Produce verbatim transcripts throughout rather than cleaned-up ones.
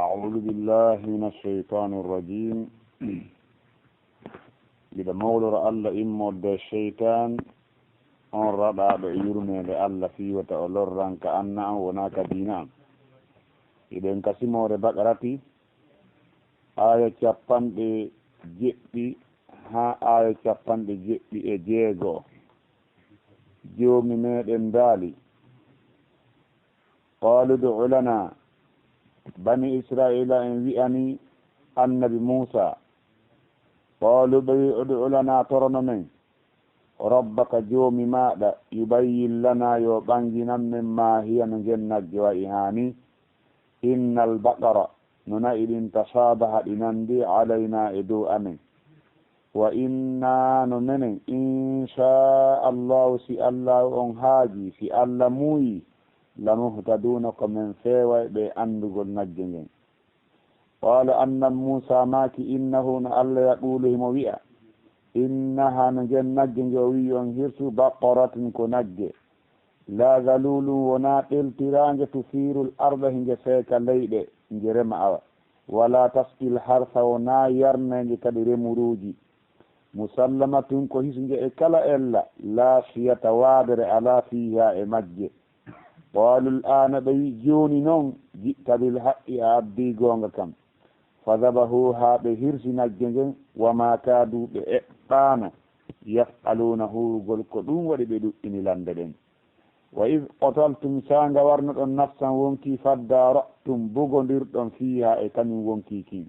أعوذ بالله من الشيطان الرجيم. Mbiɗa mawlora Allah immorde seytaan, on raɗaaɗo e yurmeende Allah fii wota o lorran ka anna an wonaa ka diina an. Hiɗen ka simoore Baqarati, aaya capanɗe jeɗɗi haa aaya capanɗe jeɗɗi e jeego. Joomi meɗen daali, قالوا ادع لنا. Bani Isra'iila en wi'ani Annabi Muusaa, قالوا ɓe wi'i, ادع لنا, torono men, ربك, Joomi maaɗa, يبين لنا, yo ɓannginan men, ما هي, no ngen nagge wa'i haa nii. إن البقر, no na'i ɗin, تشابه, ɗi nanndi, علينا, e dow amen. وإنا, no menen, إن شاء الله, si Allaahu on haajii, si Alla muuyii, لمهتدون, ko men feewayɓe anndugol nagge ngen. قال, Annabi Muusaa maaki, إنه, no Alla يقول, himo wi'a, إنها, no ngen nagge nge o wi'i on hirsu, بقرة, ko nagge, لا ذلول, wonaa ɗeltiraange, تثير الأرض, hinge seeka leyɗe, nge rema awa, ولا تسقي الحرث, wonaa yarneende kadi remuruuji. مسلمة, ko hisunge e kala ella, لا شية, waadere alaa, فيها, e majje. قالوا الآن, ɓe wi'i, jooni non, جئت بالحق, a addii goonga kam. فذبحوها, ɓe hirsi nagge ngen, وما كادوا, ɓe eɓɓaano, يفعلون, huurugol, ko ɗum waɗi ɓe ɗuɗɗini lannde ɗen. وإذ قتلتم, saanga warnoɗon, نفسا, wonkii, فادارأتم, bugondirɗon, فيها, e kañum wonkii kin.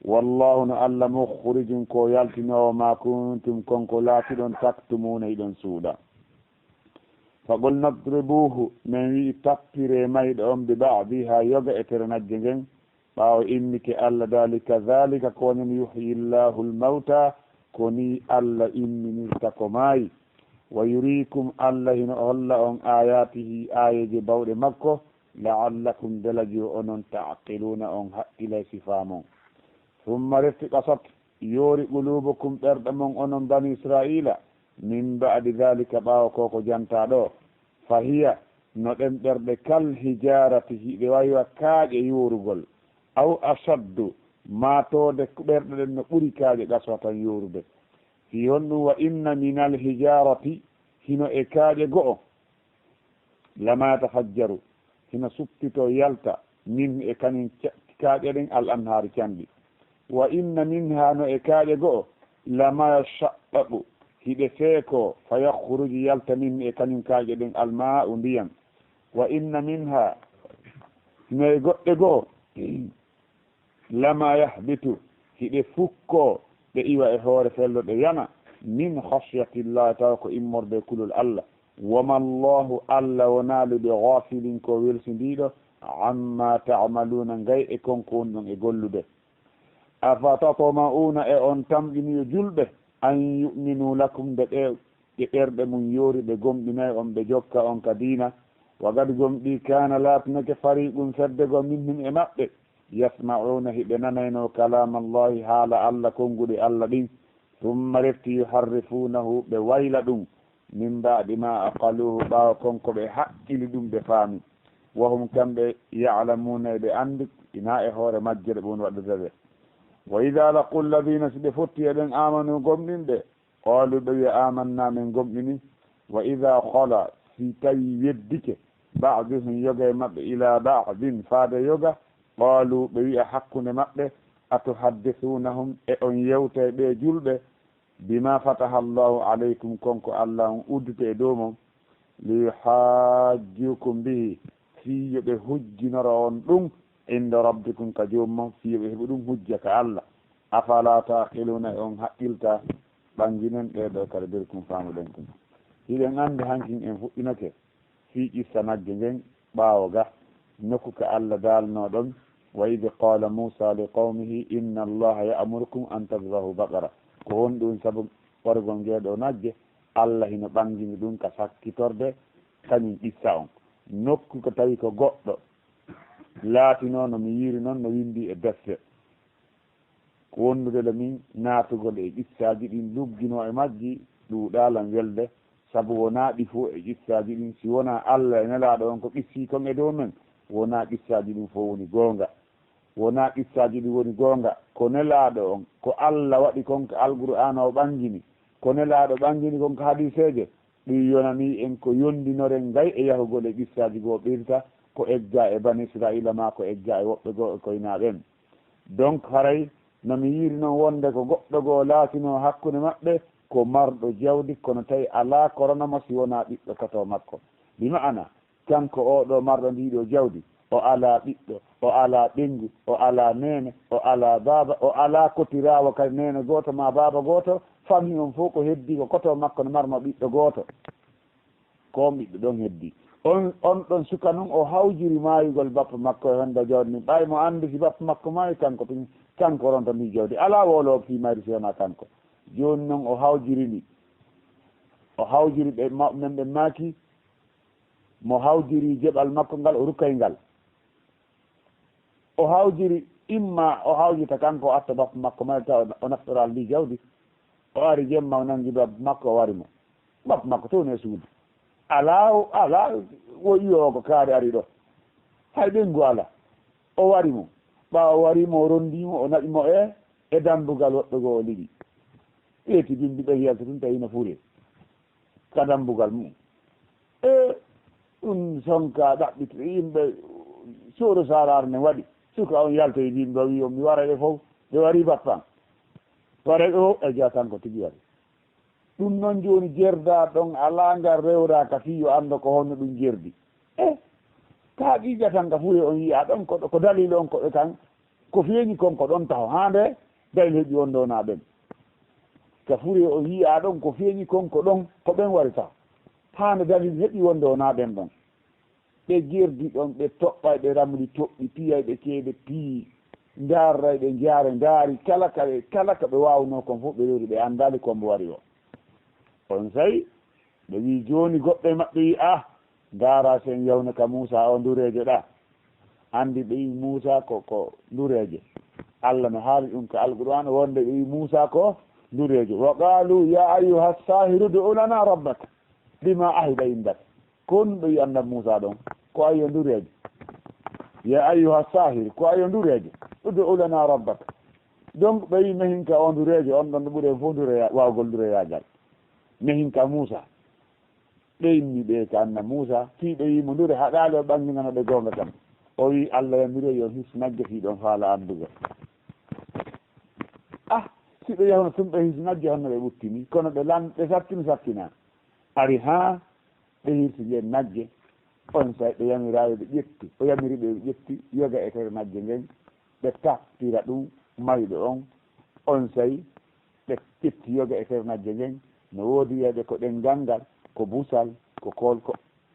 والله, no Alla, مخرج, ko yaltinoowo, ما كنتم, kon ko laatiɗon, تكتمون, hiɗon suuɗa. فقلنا اضربوه, men wi'i, tappiree mayɗo on, ببعضها, yoga e tere nagge ngen, ɓaawo immike Alla daali, كذلك, ko onon, يحيي الله الموتى, ko nii Alla imminirta ko maayi. ويريكم, Alla hino holla on, آياته, aayeeje bawɗe makko, لعلكم, belaji onon, تعقلون, on haqqilay si faamon. ثم, refti, قست, yoori, قلوبكم, ɓerɗe mon, onon Bani Isra'iila, من بعد ذلك, ɓaawo ko ko jantaa ɗoo. فهي, no ɗen ɓerɗe, كالحجارة, hiɗe wayi wa kaaƴe yoorugol, أو أشد, maa tawde ɓerɗe ɗen no ɓuri kaaƴe, قسوة, yoorude. Fii honɗum? وإن من الحجارة, hino e kaaƴe go'o, لما يتفجر, hino suppitoo yalta, منه, e kañum ca-, kaaƴe ɗen, الأنهار, canɗi. وإن منها, no e kaaƴe go'o, لما يشقق, hiɗe seekoo, فيخرج, yalta, منه, e kañum kaaƴe ɗen, الماء, ndiyan. وإن منها, no e goɗɗe go'o, لما يهبط, hiɗe fukkoo, ɗe iwa e hoore fello, ɗe yana, من خشية الله, tawa ko immorde e kulol Alla. وما الله, Alla wonaali, بغافل, ko welsindiiɗo, عما تعملون, gay e kon ko wonɗon e gollude. أفتطمعون, e on tamƴini yo julɓe, أن يؤمنوا لكم, nde ɓe, ɓe ɓerɗe mum yoori, ɓe gomɗinay on, ɓe jokka on ka diina? وقد, gomɗii, كان, laatunake, فريق, fedde goo, منهم, e maɓɓe, يسمعون, hiɓe nanaynoo, كلام الله, haala Alla, konnguɗi Alla ɗin, ثم, refti, يحرفونه, ɓe wayla ɗum, من بعد ما عقلوه, ɓaawo kon ko ɓe haqqili ɗum, ɓe faami, وهم, kamɓe, يعلمون, eɓe anndi, hinaa e hoore majjere ɓe woni waɗude ɓe. وإذا لقوا الذين, si ɓe fotti e ɓen, آمنوا, gomɗinɓe, قالوا, ɓe wi'a, آمنا, men gomɗini. وإذا خلا, si tawi weddike, بعضهم, yoga e maɓɓe, إلى بعض, faade yoga, قالوا, ɓe wi'a hakkunde maɓɓe, أتحدثونهم, e on yewtay ɓee julɓe, بما فتح الله عليكم, kon ko Alla on udditi e dow mon, ليحاجوكم به, fii yo ɓe hujjinoro on ɗum, عند ربكم, ka Joomi mon, fii yo ɓe heɓu ɗum hujja ka Alla. أفلا تعقلون, e on haqqiltaa? Ɓannginen ɗee ɗoo kala, berkum faamuɗen ɗum. Hiɗen anndi hankin en fuɗɗinake fii qissa nagge ngen ɓaawo ga, nokku ka Alla daalnoo ɗon, وإذ قال موسى لقومه إن الله يأمركم أن تذبحوا بقرة. Ko honɗum sabu warugol ngee ɗoo nagge? Alla hino ɓanngini ɗum ka sakkitorde kañum qissa on. Nokku ko tawi ko goɗɗo laatinoo, no mi yi'iri non, no winndii e defte. Ko wondude le min naatugol e qissaaji ɗin, lugginoo e majji, ɗuuɗaa lan welde, sabu wonaa ɗi fow e qissaaji ɗin, si wonaa Alla e Nelaaɗo on ko qissii kon e dow men, wonaa qissaaji ɗin fow woni goonga. Wonaa qissaaji ɗi woni goonga, ko Nelaaɗo on, ko Alla waɗi kon ka Alqur'aana o ɓangini, ko Nelaaɗo ɓangini kon ka hadiiseeje, ɗum yonanii en ko yondinoren gay e yahugol e qissaaji goo ɓirta, ko eggaa e Bani Israa'iila maa ko eggaa e woɓɓe goo e koynaaɓe en. Donc, haray no mi yiiri non wonde ko goɗɗo goo laatinoo hakkunde maɓɓe ko marɗo jawdi, kono tawi alaa ko rona mo si wonaa ɓiɗɗo koto makko. Bi ma'ana, kanko oo ɗoo marɗo ndii ɗoo jawdi, o alaa ɓiɗɗo, o alaa ɓeyngu, o alaa neene, o alaa baaba, o alaa kotiraawo kadi neene gooto maa baaba gooto, famille on fof ko heddii ko koto makko no marnoo ɓiɗɗo gooto. Ko on ɓiɗɗo ɗon heddii. On, on ɗon suka non o hawjiri maayugol bappa makko e honda jawdi ndin. Ɓay mo anndi si bappa makko maayi kanko tun, kanko ronta ndii jawdi. Alaa wowloowo fii mayri si wonaa kanko. Jooni non o hawjiri ndi. O hawjiri ɓe ma-, men ɓe maaki, mo hawjiri jeɓal makko ngal, o rukkay ngal. O hawjiri, imma o hawjita kanko, o atta bappa makko may, tawa o naftoraali ndi jawdi. O ari jemma, o nangi bappa makko, o wari mo. Bappa makko tun e suudu. Alaa, alaa, o yi'o ko kaari ari ɗo. Hay ɓeyngu alaa. O wari mo. Ɓaawo o wari mo, o rondi mo, o naɓi mo e, e dambugal woɓɓe goo o liɓi. Ƴeeti bimbi ɓe yalta tun tawi no fure ka dambugal mum. E ɗum sonka ɗaɓɓit yimɓe suuɗo saaraare ne waɗi. Suka on yalta e bimbi o wi on mi waray ɓe fof. Ɓe wari bappan. Waray ɓe fof e jaa kanko tigi wari. Ɗum noon jooni jerdaa ɗon alaa ngal rewraaka fii yo annda ko honno ɗum jerdi. E ka haqiiqa tan ka fure on yi'aa ɗon ko, ko dalil on ko ɓe kan ko feeñi kon ko ɗon taho haa nde dalil heɓi wonde wonaa ɓen. Ka fure on yi'aa ɗon ko feeñi kon ko ɗon ko ɓen wari taho haa nde dalil heɓi wonde wonaa ɓen ɗon. Ɓe jerdi ɗon, ɓe toɓɓay, ɓe ramli toɓɓi, piyay ɓe ceede piyi, ndaarray ɓe njaare ndaari, kala ka ɓe, kala ka ɓe waawnoo kon fof ɓe rewri, ɓe anndaali ko mbo wari o. Onsay ɓe wi'i jooni goɗɗo e maɓɓe wi'i, "Ah, ndaara si en yawno ka Muusaa o ndureejo ɗa." Anndi ɓe wi'i Muusaa ko, ko ndureejo. Alla no haali ɗum ka Alqur'aan wonde ɓe wi'i Muusaa ko ndureejo. "Wa qaalu ya ayyuha saahiru ud'u lana rabbaka bima ahida indak." Ko honɗum ɓe wi'i Annabi Muusaa ɗon? Ko a yo ndureejo. Ya ayyuha saahir, ko a yo ndureejo. Ud'u lana rabbak. Donc, ɓe wi'i mehin ka o ndureejo, on ɗon no ɓuri en fof ndure-, waawgol ndureeyaagal. Mehin ka Muusaa. Ɓe inni ɓe ka Annabi Muusaa, fii ɓe wi'i mo ndure haɗaali o ɓanngina no ɓe goonga kam. O wi'i, "Allah yamiri yo his nagge fii ɗon faala anndugo." Ah, si ɓe yahuno tun ɓe his nagge honno ɓe ɓuttini, kono ɓe lan-, ɓe sattino sattinaa. Ari haa ɓe hirsi ngen nagge, onsay ɓe yamiraali ɓe ƴetti, o yamiri ɓe ɓe ƴetti yoga e tere nagge ngen, ɓe tappira ɗum mayɗo on, onsay ɓe ƴetti yoga e tere nagge ngen, no woodi wi'ayɓe ko ɗenngal ngal, ko busal, ko kool, ko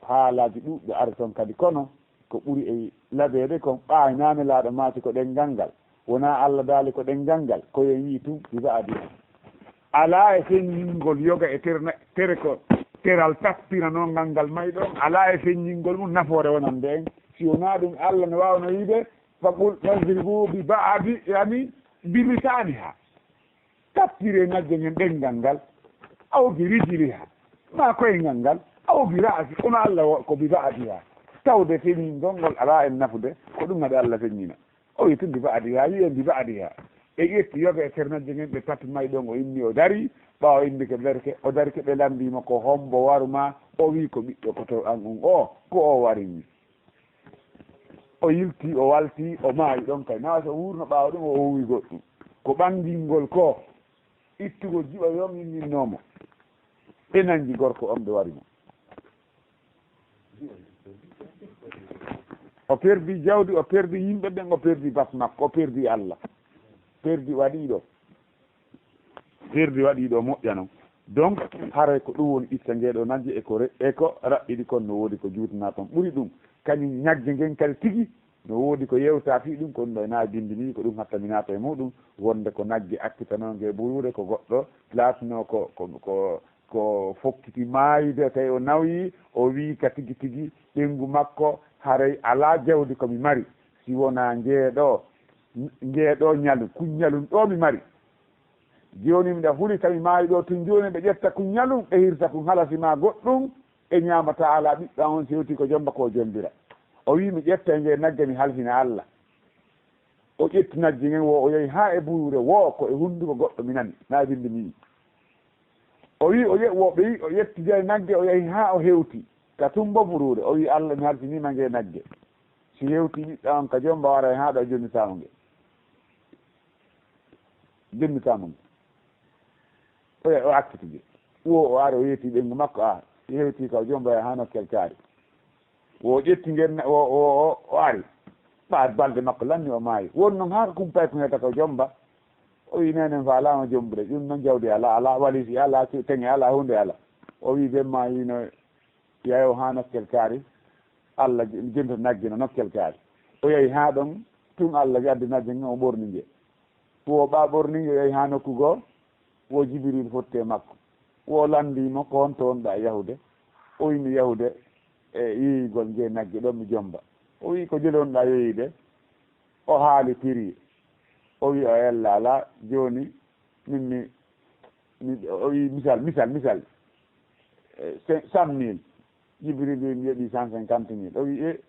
haalaaji ɗuuɗɗi ari ton kadi, kono ko ɓuri e labeede kon, ɓaay naa Nelaaɗo maaki ko ɗenngal ngal, wonaa Alla daali ko ɗenngal ngal, ko yo en wi'i tun bi ba'diha. Alaa e feññingol yoga e tere na-, tere ko teral tappiranoongal ngal mayɗo on, alaa e feññingol mum nafoore wonande en, si wonaa ɗum Alla no waawno wi'ude, "Faqul fadribu bi ba'di, yani, bi lisaaniha." Tappiree nagge ngen ɗenngal ngal, aw bi rijliha, maa koyngal ngal, aw bi ra'si, kono Alla wo-, ko bi ba'diha. Tawde feññingol ngol alaa en nafude, ko ɗum haɗi Alla feññina. O wi'i tun bi ba'diha, wi'i en bi ba'diha. Ɓe ƴetti yoga e tere nagge ngen, ɓe tappi mayɗo on, o inni o darii, ɓaawo innde ke berke, o darike ɓe lamndii mo ko hombo waru maa, o wi'i ko ɓiɗɗo koto an on o, ko o wari mi. O yiltii, o waltii, o maayi ɗon kay. Naa so wuurno ɓaawo ɗum, o wowi goɗɗum. Ko ɓangingol ko, ittugol jiɓa yon imminnoo mo. Ɓe nangi gorko on, ɓe wari mo. O perdi jawdi, o perdi yimɓe ɓen, o perdi bas makko, o perdi Alla. Perdi waɗi ɗo. Perdi waɗi ɗo moƴƴa non. Donc, haray ko ɗum woni qissa ngeeɗo nagge e ko re-, e ko raɓɓiɗi kon, no woodi ko juutanaa ton ɓuri ɗum. Kañum ñagge ngen kadi tigi, no woodi ko yewtaa fii ɗum, kono ɗo e naa bindi ni, ko ɗum hattaminaa to e muɗum, wonde ko nagge accitanoonge buruure, ko goɗɗo laatunoo ko, ko, ko, ko fokkiti maayude, tawi o nawyi, o wii ka tigi tigi ɓeyngu makko, haray alaa jawdi ko mi mari, si wonaa ngeeɗo, ngeeɗo ñalu, kuññalun ɗo mi mari. Jooni miɗa huli, tawi maayi ɗo tun jooni, ɓe ƴetta kun ñalun, ɓe hirsa kun halasi maa goɗɗun, ɓe ñaamata alaa ɓiɗɗo an on si hewti ko jomba ko o jombira. O wi'i, mi ƴetta e nge nagge, mi halfina Alla. O ƴetti nagge ngen, wo o yahi haa e buruure, wo ko e hunnduko goɗɗo mi nani, na e binndi mi yii. O wi o ye-, wo ɓe wi o ƴetti jay nagge, o yahi haa o hewti ka tumbo buruure. O wi, "Allah, mi halfiniima nge nagge. Si hewti ɓiɗɗa on ka jomba, waray haa ɗo, jonnitaama nge. Jonnitaama nge." O yahi, o acciti nge. Wo o ari, o yetti ɓeyngu makko, a, si hewti ka, o jomba, yaha haa nokkel kaari. Wo o ƴetti ngen, o, o, o, o ari. Ɓaade balɗe makko lanni, o maayi. Won noon haa ko kumpay ko heta ko jomba. O wi, "Neene, mi faalaama jombude. Ɗum noon jawdi alaa, alaa walisi, alaa teŋe, alaa huunde alaa." O wi, "Bemma yino yayo haa nokkel kaari. Allah je-, jento nagge no nokkel kaari." O yahi haa ɗon, tun Allah addi nagge ngen, o ɓorni nge. Wo ɓa ɓorni nge, o yahi haa nokku goo, wo Jibril fotti e makko. Wo lanndii mo, "Ko honto wonɗaa yahude?" O wi, "Mi yahude e yeeyugol nge nagge ɗo, mi jomba." O wi, "Ko jele wonɗaa yeeyude?" O haali prix. O wi, "O ella alaa, jooni min mi, mi," o wi, "Misal, misal, misal, eh, cent mille." Jibril wi, "Mi yoɓi cent cinquante mille." O wi, "E,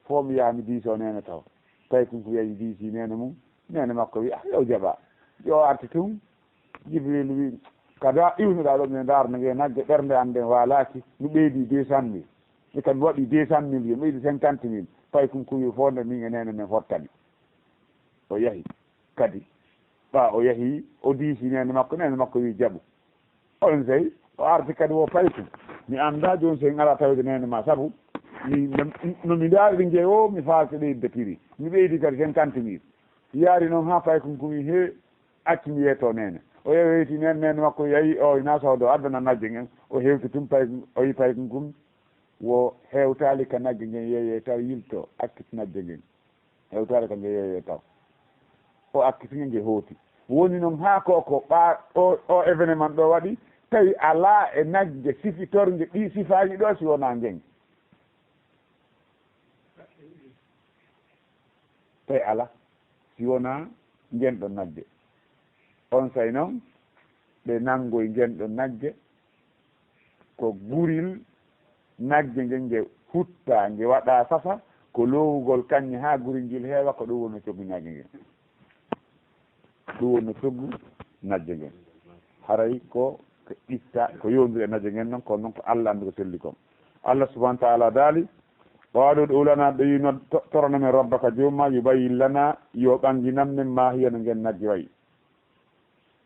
fo mi yaha mi diiso neene taw." Tawi kun ko yahi diisi neene mum. Neene makko wi, "Ah, yo jaɓa." Yo arti tun. Jibril wi, "Kada iwnuɗaa ɗo, mi ndaarna nge nagge, ɓernde an nden waalaaki, mi ɓeydi deux cent mille. Mi kam mi waɗi deux cent mille, yo mi ɓeydi cinquante mille." Tawi kun ko wi, "Fo nde min e neene men fottani." O yahi kadi. Ɓa o yahi, o diisi neene makko, neene makko wi, "Jaɓu." On sey, o arti kadi wo paykun. Mi anndaa jooni so en alaa tawde neene ma, sabu mi, no, no mi ndaariri nge o, mi faalti ɓeydude prix. Mi ɓeydi kadi cinquante mille. Yaari noon haa paykun ko wi, "He, accu mi yeeto neene." O yeweyti neene, neene makko yahi, o ina soodo, addana nagge ngen. O hewti tun paykun, o yi paykun kun wo hewtaali ka nagge ngen, yeeye taw yilto, acciti nagge ngen. Hewtaare ka nge yeeyee taw. O acciti nge, nge hooti. Woni noon haa ko, ko ɓaa-, o, o événement ɗo waɗi, tawi alaa e nagge sifitornge ɗii sifaaji ɗo si wonaa ngen. Tawi alaa si wonaa ngen ɗon nagge. On say noon, ɓe nanngoy ngen ɗon nagge, ko guril nagge ngen, nge hutta, nge waɗa sasa, ko loowugol kaŋŋe haa guril ngil heewa, ko ɗum woni coggu nagge ngen. Ɗum woni coggu nagge ngen. Haray ko, ko itta, ko yowndiri e nagge ngen noon, kono noon ko Allah anndi ko selli kon. Allah subhanahu wa ta'ala daali, "Qaalu ud'u lana", ɓe wiino, "To-, torano men rabbaka, jooma, yubayyin lana, yo ɓannginan men, ma hiya, no ngen nagge wayi."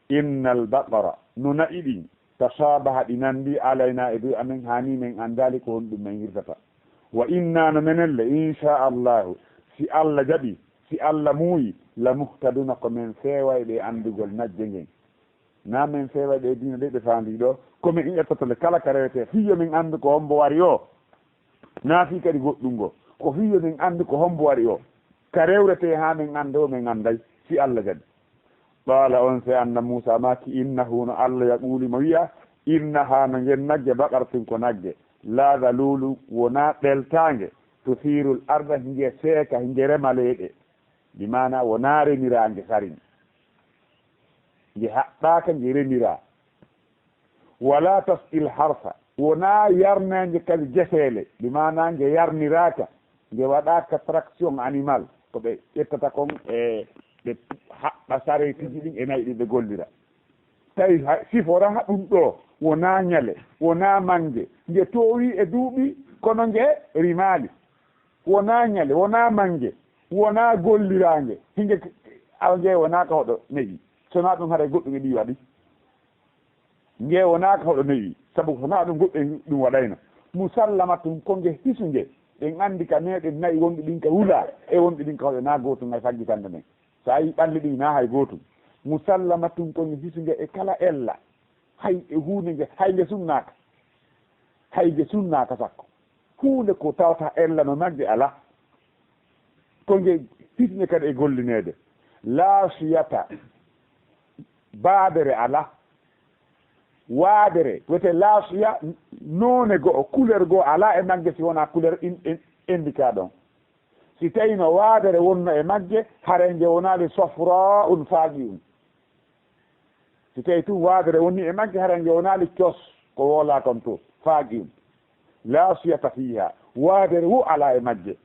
"Innal baqara", no na'i ɗin, "tashabaha", ɗi nanndi, "alayna", e dow amen, haa ni men anndaali ko honɗum men hirtata. "Wa inna", no menen le, "insha Allahu", si Allah jaɓi, si Allah muuyi, "la muhtaduna", ko men feewayɓe e anndugol nagge ngen. Na men feewayɓe e diina de, ɓe faandi ɗo, ko men ƴettata le kala ka rewete, fii yo men anndu ko hombo wari o. Na fii kadi goɗɗum ngo. Ko fii yo men anndu ko hombo wari o. Ka rewretee haa men annda o, men annday, si Allah jaɓi. Qaala, on se Annabi Muusaa maaki, "Innahu", no Allah yaquuli mo wi'a, "Innaha", no ngen nagge, "baqaratun", ko nagge, "laa zaluulu", wonaa ɓeltaange, "tusiirul arda", hinge seeka, hinge rema leyɗe. Bi maana wonaa remiraange sarin. Nge haɓɓaaka, nge remiraa. "Wala tasqil harsa", wonaa yarnaange kadi geseele, bi maana nge yarniraaka, nge waɗaaka traction animal, ko ɓe ƴettata kon e ɓe haɓɓa sareetiji ɗin e nayi ɗin ɓe gollira. Tawi ha-, sifora ɗum ɗo, wonaa ñale, wonaa mannge, nge toowi e duuɓi, kono nge rimaali. Wonaa ñale, wonaa mannge, wonaa golliraange, hinge awa nge wonaa ka hoɗo ne'i. So naa ɗum haray goɗɗum e ɗi waɗi. Nge wonaa ka hoɗo newi, sabu ko naa ɗum goɗɗum ɗum waɗayno. Musallamatun, ko nge hisunge. Ɗen anndi ka meɗen na'i wonɗi ɗin ka wula, e wonɗi ɗin ka hoɗo, naa gootum hay faggitande men. So a yii ɓalli ɗin, naa hay gootum. Musallamatun, ko nge hisunge e kala ella. Hay e huunde nge, hay nge sunnaaka. Hay nge sunnaaka sakko. Huunde ko tawata ella no nagge alaa. Ko nge hisne kadi e gollineede. Laasiyata, baadere alaa. Waadere, wiyetee laasiya, noone go'o, couleur go'o alaa e nagge si wonaa couleur in, in, indikaa ɗon. Si tawii no waadere wonno e magge, haray nge wonaali safraa'un faaqi'un. Si tawii tun waadere woni e magge, haray nge wonaali cos, ko woolaa kon to, faaqi'un. Laasiyata fiihaa, waadere wo alaa e magge.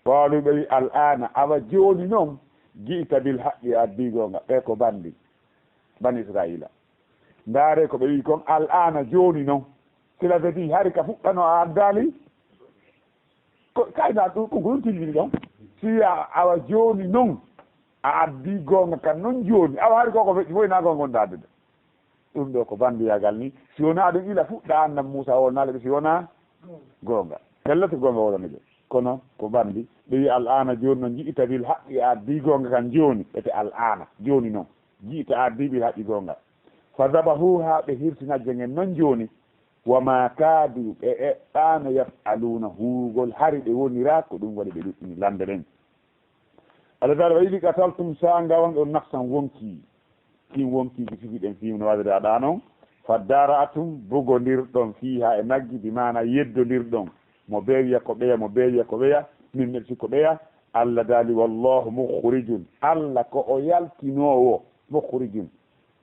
Qaaluu, ɓe wi, "Al-aana", awa jooni non, Ji'ta bil haqqi, a addii goonga. Ɓe ko banndi, bani Israa'iila. Ndaaree ko ɓe wi'i kon, al aana, jooni non. Cela veut dire, hari ka fuɗɗano a addaali? Ko kayna ɗum, ɗum ko ɗum tindini ɗon. Si a, awa jooni non, a addii goonga kan non jooni. Awa hari ko ko feƴƴi fof ina goonga wonde addude. Ɗum ɗo ko banndiyaagal ni. Si wonaa ɗum ila fuɗɗa annabi Muusa wolnaade ɓe si wonaa goonga. Pellet goonga wolani ɓe. Kono ko banndi. Ɓe wi'i, al aana, jooni non, ji'ta bil haqqi, a addii goonga kan jooni. Ete al aana, jooni non. Ji'ta, a addii bil haqqi, goonga. Fa dabahuuha, ɓe hirsi nagge ngen non jooni. Wa maa kaadu, ɓe eɓɓaano, yaf'aluuna, huugol, hari ɓe woniraa, ko ɗum waɗi ɓe ɗuɗɗini lannde nden. Allah taala wa idi qataltum, saa ngawan on nafsan, wonkii. Ɗin wonkiiji sigi ɗen fii no waɗirde aɗa non. Fa dara'tum, bugondirɗon, fiiha, e naggi, bi maana yeddondirɗon. Mo bee wi'a ko ɓeya, mo bee wi'a ko ɓeya, min meɗi ko ɓeya. Allah daali, wallahu mukhrijun. Allah ko o yaltinoowo, mukhrijun.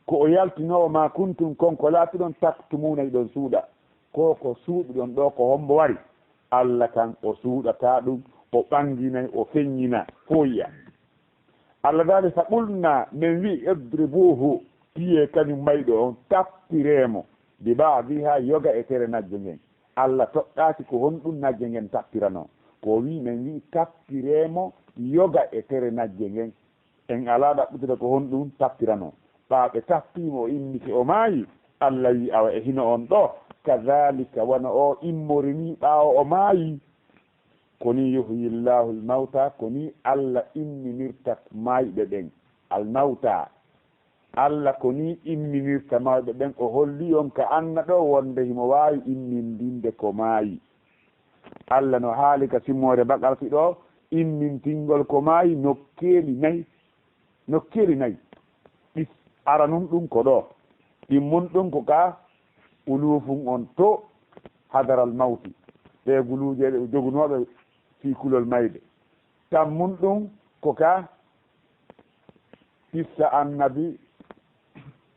Ko o yaltinoowo ma kuntum, kon ko laatiɗon, taktumuuna, iɗon suuɗa. Ko ko suuɗuɗon ɗo, ko hombo wari? Allah kan o suuɗataa ɗum, o ɓanginay, o feññina, fooyiya. Allah daali, fa qulna, men wi'i, idribuuhu, piyee kañum mayɗo on, tappiree mo, bi ba'diha, yoga e tere nagge ngen. Allah toɗɗaaki ko honɗum nagge ngen tappiranoo. Ko o wi'i, men wi'i, tappiree mo, yoga e tere nagge ngen. En alaa ɗaɓɓutude ko honɗum tappiranoo. Ɓaawo ɓe tappii mo, o immike, o maayi. Allah wi'i, awa e hino on ɗo, kadhalika, wano o immori ni ɓaawo o maayi. Ko ni yuhyi Llaahu l-mawta, ko ni Allah imminirta maayɓe ɓen. Al-mawta. Allah ko ni imminirta maayɓe ɓen. O holli on ka anna ɗo wonde himo waawi immindinde ko maayi. Allah no haali ka simmoore Baqarati ɗo, immintingol ko maayi nokkeeli nayi. Nokkeeli nayi. Ɗi aranun ɗum ko ɗo. Ɗimmun ɗum ko ka uluufun on to hadaral mawti. Ɓe guluuje ɓe jogunooɓe fii kulol mayde. Tammun ɗum ko ka qissa annabi,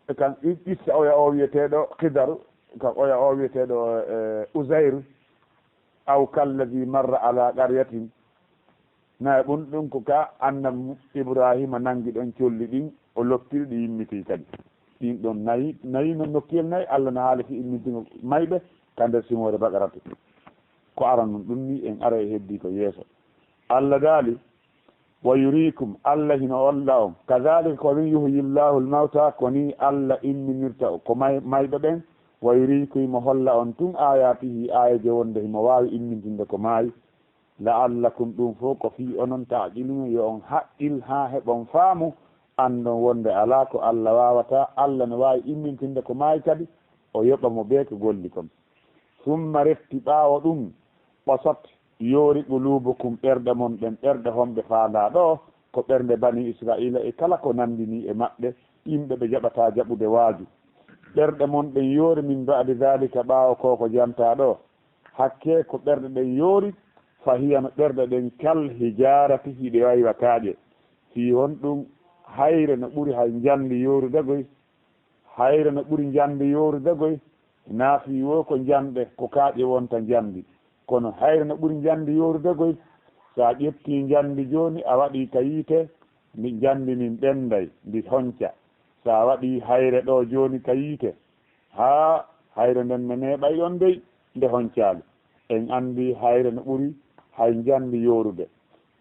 e kan qi-, qissa oya o wi'eteeɗo Khidar, kan oya o wi'eteeɗo, eh, Uzair, aw kalladhi marra ala qaryatin. Na e ɗum, ɗum ko ka annabi Ibrahima nangi ɗon colli ɗin, o loppiri ɗi yimmitii kadi. Ɗin ɗon nayi, nayi non nokkiyel nayi, Allah no haali fi immintingo mayɓe ka nder simoore Baqaratu. Ko aran non ɗum ni, en ara e heddi ko yeeso. Allah daali, wa yuriikum, Allah hino olla on. Kadhalika ko min yuhyi Llaahu l-mawta, ko ni Allah imminirta ko may-, mayɓe ɓen. Wa yuriikum, himo holla on tun aayaatihi, aayeeje wonde himo waawi immintinde ko maayi. La'allakum, ɗum fof ko fii onon, ta'qiluuna, yo on haqqil haa heɓon faamu, anndon wonde alaa ko Allah waawataa, Allah no waawi immintinde ko maayi kadi, o yoɓa mo bee ko golli kon. Summa, refti ɓaawo ɗum, qasat, yoori, quluubukum, ɓerɗe mon ɗen, ɓerɗe homɓe faandaa ɗo, ko ɓernde banii Israa'iila e kala ko nanndini e maɓɓe, yimɓe ɓe jaɓataa jaɓude waaju. Ɓerɗe mon ɗen yoori, min ba'di dhaalika, ɓaawo ko ko jantaa ɗo. Hakkee ko ɓerɗe ɗen yoori, fa hiya, no ɓerɗe ɗen, kal hijaarati, hiɗe waywa kaaƴe. Fii honɗum? Hayre no ɓuri hay njandi yoorude goy. Hayre no ɓuri njandi yoorude goy. Naa fii wo ko njanɗe, ko kaaƴe wonta njandi. Kono hayre no ɓuri njandi yoorude goy. So a ƴettii njandi jooni, a waɗii ka yiite, ndi njandi ndin ɓenday, ndi honca. So a waɗii hayre ɗo jooni ka yiite, haa hayre nden ne neeɓay ɗon dey, nde honcaali. En anndi hayre no ɓuri hay njandi yoorude.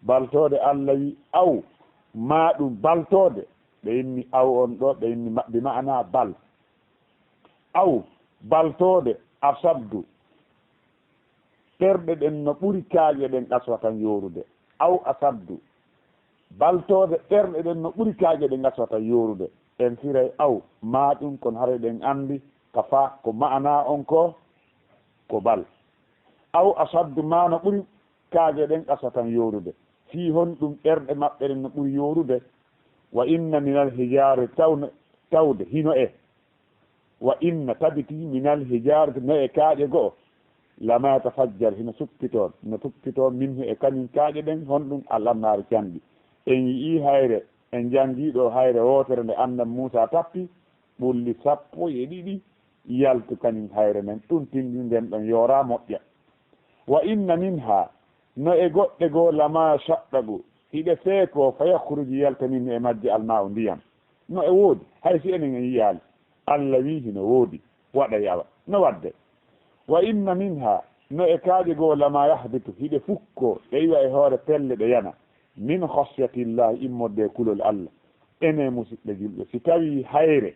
Baltoode, Allah wi, aw, maa ɗum baltoode, ɓe inni aw on ɗo, ɓe inni ma-, bi ma'ana bal. Aw, baltoode, asaddu, ɓerɗe ɗen no ɓuri kaaƴe ɗen qaswatan yoorude. Aw asaddu, baltoode, ɓerɗe ɗen no ɓuri kaaƴe ɗen qaswatan yoorude. En firay aw, maa ɗum, kono haray ɗen anndi ka fa ko ma'ana on ko, ko bal. Aw asaddu, maa no ɓuri kaaƴe ɗen qaswatan yoorude. Fii honɗum ɓerɗe maɓɓe ɗen no ɓuri yoorude? Wa inna minal hijaari, tawne-, tawde hino e Wa inna, tabiti, minal hijaarati, no e kaaƴe go'o, lama yatafajjar, hino suppitoo, no suppitoo, minhu, e kañum kaaƴe ɗen, honɗum? Al annhaaru, canɗi. En yi'ii hayre, en janngii ɗo hayre wootere nde Annabi Muusaa tappi, ɓulli sappo e ɗiɗi yaltu kañum hayre nden, ɗum tindini nden ɗon yoora moƴƴa. Wa inna minha, no e goɗɗe goo, lama yashaqqaqu, Hiɗe feekoo, fa yakhruju, yalta min e majje almaa'u, ndiyam. No e woodi, hay si enen en yiyaali. Alla wi'i hino woodi, waɗay awa. No waɗde? Wa inna minha, no e kaaƴe goo, lama yahbitu, hiɗe fukkoo, ɗe iwa e hoore pelle ɗe yana. Min khashyatillahi, immorde e kulol Alla. Enen musiɓɓe julɓe, si tawii hayre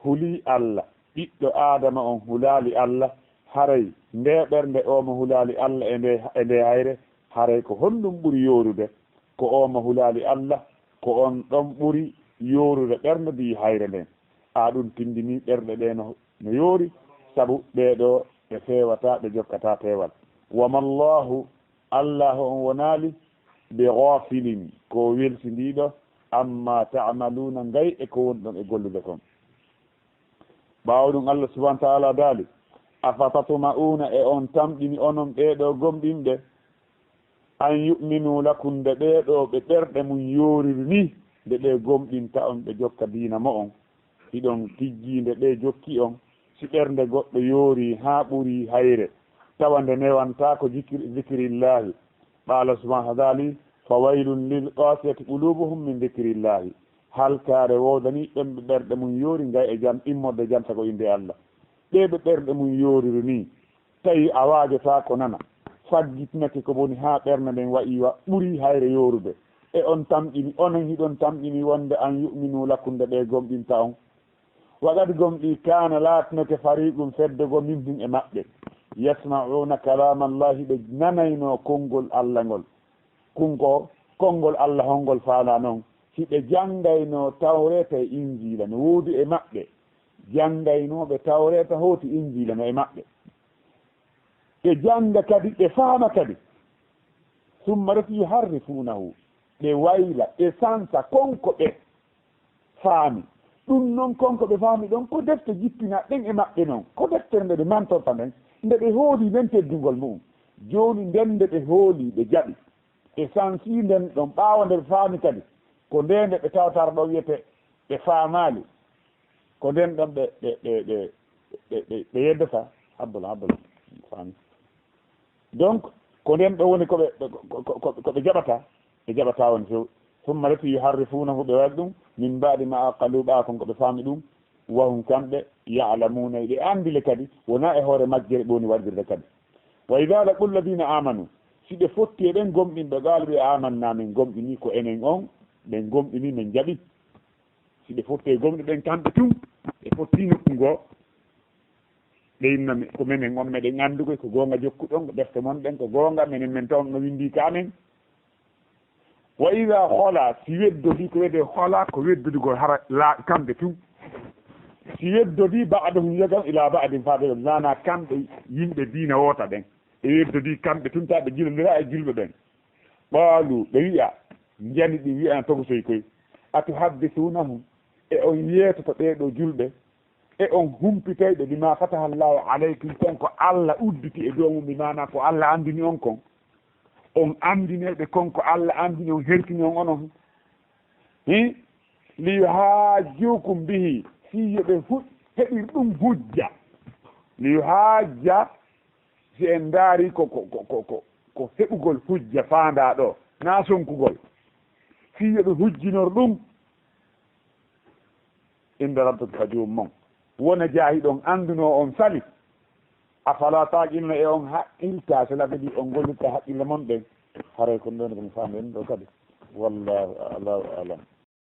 hulii Alla, ɓiɗɗo Aadama on hulaali Alla, haray ndee ɓernde oo mo hulaali Alla e ndee, e ndee hayre, haray ko honɗum ɓuri yoorude? Ko oo mo hulaali Alla, ko on ɗon ɓuri yoorude ɓernde, bii hayre nden. A ɗum tindinii ɓerɗe ɗee no, no yoori, sabu ɓee ɗoo ɓe feewataa, ɓe jokkataa peewal. Wa mallahu, Allaahu on wonaali bi ghafilin, ko welsindiiɗo, amma ta'maluna, gay e ko wonɗon e gollude kon. Ɓaawo ɗum, Allah subhanahu wa ta'ala daali, "Afatatma'una, e on tamƴini onon ɓee ɗoo gomɗinɓe, an yu'minu lakum, nde ɓee ɗoo ɓe ɓerɗe mum yooriri nii, nde ɓe gomɗinta on, ɓe jokka diina mo'on, hiɗon tijjii nde ɓe jokki on, si ɓernde goɗɗo yoori haa ɓuri hayre, tawa nde newantaako jikir-, zikirillahi." Qala subhanahu wa ta'ala, "Fa waylun lil qasiyati qulubuhum min dhikrillahi." Halkaare woodanii ɓen ɓe ɓerɗe mum yoori ngay e jan-, immorde janta ko innde Allah. Ɓee ɓe ɓerɗe mum yooriri nii, tawi a waajotaako nana, faggitinake ko boni haa ɓernde nden wa'i wa ɓuri hayre yoorude. E on tamƴini, onon hiɗon tamƴini wonde an yu'minu lakum, nde ɓe gomɗinta on. Wa qad, gomɗii, kaana, laatinake, fariqun, fedde goo, minhum, e maɓɓe, yasma'una kalaamallahi, ɓe nanaynoo konngol Allah ngol. Kun ko konngol Allah hongol faandaa non? Hiɓe janngaynoo Tawreeta e Injiila, no woodi e maɓɓe janngaynooɓe Tawreeta, hooti Injiila no e maɓɓe. Ɓe jannga kadi, ɓe faama kadi. Summa, reti, yuharrifuunahu, ɓe wayla, ɓe sansa kon ko ɓe faami. Ɗum non, kon ko ɓe faami ɗon, ko defte jippinaa ɗen e maɓɓe non, ko deftere nde ɓe mantorta nden, nde ɓe hooli nden teddungol mu'um. Jooni nden nde ɓe hooli, ɓe jaɓi, ɓe sansi nden ɗon, ɓaawo nde ɓe faami kadi, ko nde nde ɓe tawtara ɗo wiyete ɓe faamaali, ko nden ɗon ɓe, ɓe, ɓe, ɓe, ɓe, ɓe, ɓe yeddata. Habbola, habbola, faami. Donc, ko nden ɗo woni ko ɓe, ko, ko, ko, ko ɓe jaɓata, ɓe jaɓata woni few. Summa, reti, yuharrifuunahu, ɓe waɗi ɗum, min ba'di ma aqaluhu, ɓaawo kon ko ɓe faami ɗum, wa hum, kamɓe, ya'lamuuna, ɓe anndi le kadi, wonaa e hoore majjere ɓe woni waɗirde kadi. Wa idha laqul ladina amanu, si ɓe fotti e ɓen gomɗinɓe, qaalu, ɓe, amanna, min gomɗini, ko enen on, ɓen gomɗini, min jaɓi. Si ɓe fotti e gomɗinɓe ɓen kamɓe tun, ɓe fotti nokku ngoo, ɓe inna mi-, ko menen on, meɗen anndugol ko goonga jokkuɗon, ko defte mon ɗen ko goonga, menen men taw no winndi ka amen. Wa idha khala, si weddodii, ko wiyetee khala, ko weddodugol hara la-, kamɓe tun. Si weddodii ba'duhum, yoga on, ila ba'din, faade maanaa kamɓe yimɓe diina woota ɓen, ɓe weddodii kamɓe tun, tawa ɓe jilondiraa e julɓe ɓen. Qaalu, ɓe wi'a, njani ɗi wi'ana togosoy koy, "Atuhaddithunahum, e on yeetoto ɓee ɗoo julɓe, e on humpitoyɓe, bima fataha Allahu alaykum, kon ko Allah udditi e dow mum, bi maanaa ko Allah anndini on kon? On anndinoyɓe kon ko Allah anndini on, hertini on onon? Hi? Liyuhajjukum bihi, fii yo ɓe hu-, heɓir ɗum hujja. Liyuhajja, si en ndaari ko, ko, ko, ko, ko, ko heɓugol hujja faandaa ɗoo, naa sonkugol. Fii yo ɓe hujjinor ɗum inda rabbikum, ka joomum on. Wona jaahi ɗon anndunoo on sali. Afala taqiluna, e on haqqiltaa, cela veut dire on gollirta haqqille mon ɗen. Haray kon ɗon ko mi faami en ɗo kadi. Wallahu, Allahu a'lam.